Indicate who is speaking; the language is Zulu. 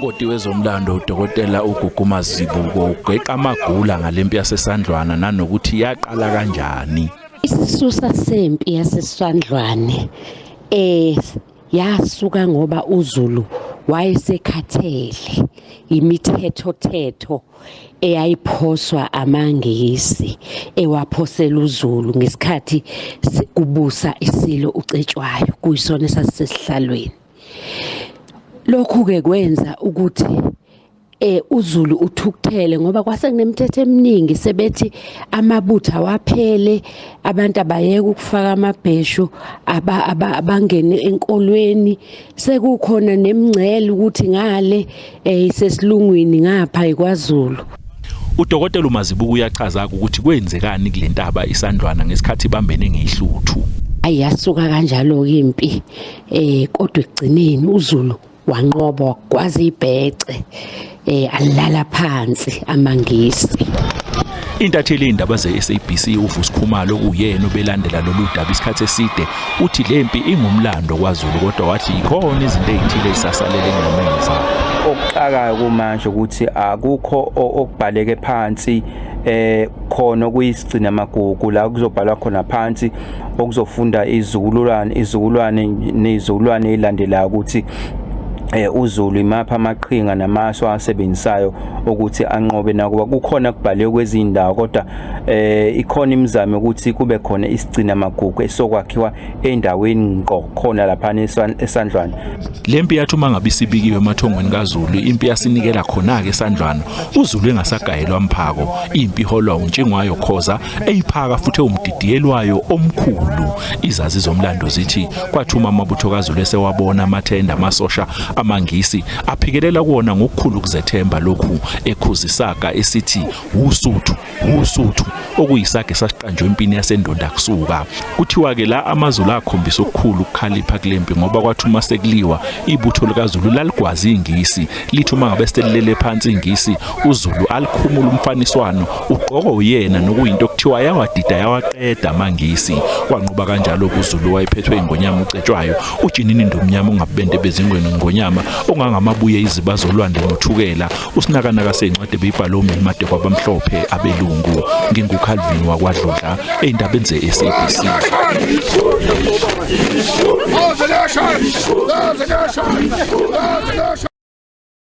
Speaker 1: Ungoti wezomlando uDokotela uGugu Mazibuko ugeqa amagula ngalempi yaseSandlwana nanokuthi yaqala kanjani.
Speaker 2: Isisusa sempi yaseSandlwane yasuka ngoba uZulu wayesekhathele imithetho-thetho eyayiphoswa amaNgisi ewaphosela uZulu ngesikhathi kubusa iSilo uCetshwayo kuyisona esasisesihlalweni. Lokhu-ke kwenza ukuthi uZulu uthukuthele ngoba kwase kunemithetho eminingi sebethi amabutho awaphele, abantu abayeke ukufaka amabheshu, abangene enkolweni, sekukhona nemingcele ukuthi ngale isesilungwini ngapha ikwaZulu.
Speaker 1: UDokotela uMazibuko uyachaza ukuthi kwenzekani kule ntaba iSandlwana ngesikhathi ibambene ngehluthu.
Speaker 2: Ayi yasuka kanjalo-ke impi kodwa ekugcineni uZulu wanqoba wagwaza ibhece alala phansi amaNgisi.
Speaker 1: Intatheli yezindaba ze-SABC uVusi Khumalo okuyena obelandela lolu daba isikhathi eside uthi le mpi ingumlando kwaZulu kodwa wathi yikhona izinto ezithile ezisasalele ngemuva.
Speaker 3: Okuxakayo kumanje ukuthi akukho okubhaleke phansi khona okuyisigcina magugu la kuzobhalwa khona phansi okuzofunda izizukulwane nezizukulwane ezilandelayo ukuthi uZulu imapha amaqhinga namasu asebenzisayo ukuthi anqobe. Nakuba kukhona kubhaliwe kwezindawo kodwa ikhona imizamo ukuthi kube khona isigcina magugu esokwakhiwa endaweni ngqo khona lapha eSandlwana.
Speaker 1: Lempi yathi uma ngabe isibikiwe emathongweni kaZulu, impi yasinikela khona-ke eSandlwana, uZulu engasagayelwa mphako. Impi iholwa uNtshingwayo Khoza eyiphaka futhi ewumdidiyelwayo omkhulu. Izazi zomlando zithi kwathi uma amabutho kaZulu esewabona amathenda amasosha amaNgisi aphikelela kuwona ngokukhulu ukuzethemba, lokhu ekhuzisaga esithi uSuthu uSuthu, okuyisaga esasiqanjwe empini yaseNdonda kusuka. Kuthiwa-ke la amaZulu akhombisa okukhulu ukukhalipha kule mpi ngoba kwathi uma sekuliwa ibutho likaZulu laligwaza iNgisi, lithi uma ngabe selilele phansi iNgisi uZulu alikhumula umfaniswano ugqoko uyena, nokuyinto okuthiwa yawadida yawaqeda amaNgisi. Wanqoba kanjalo kuZulu wayephethwe ingonyama uCetshwayo, uJinini Ndomnyama ongabubende bezingweni ngonyama ongangamabuye iziba zolwandle noThukela, usinakanaka seyincwadi ebeyibhalwe uMelimade kwabamhlophe abelungu. NginguCalvin wakwaDludla ey'ndabeni ze-SABC.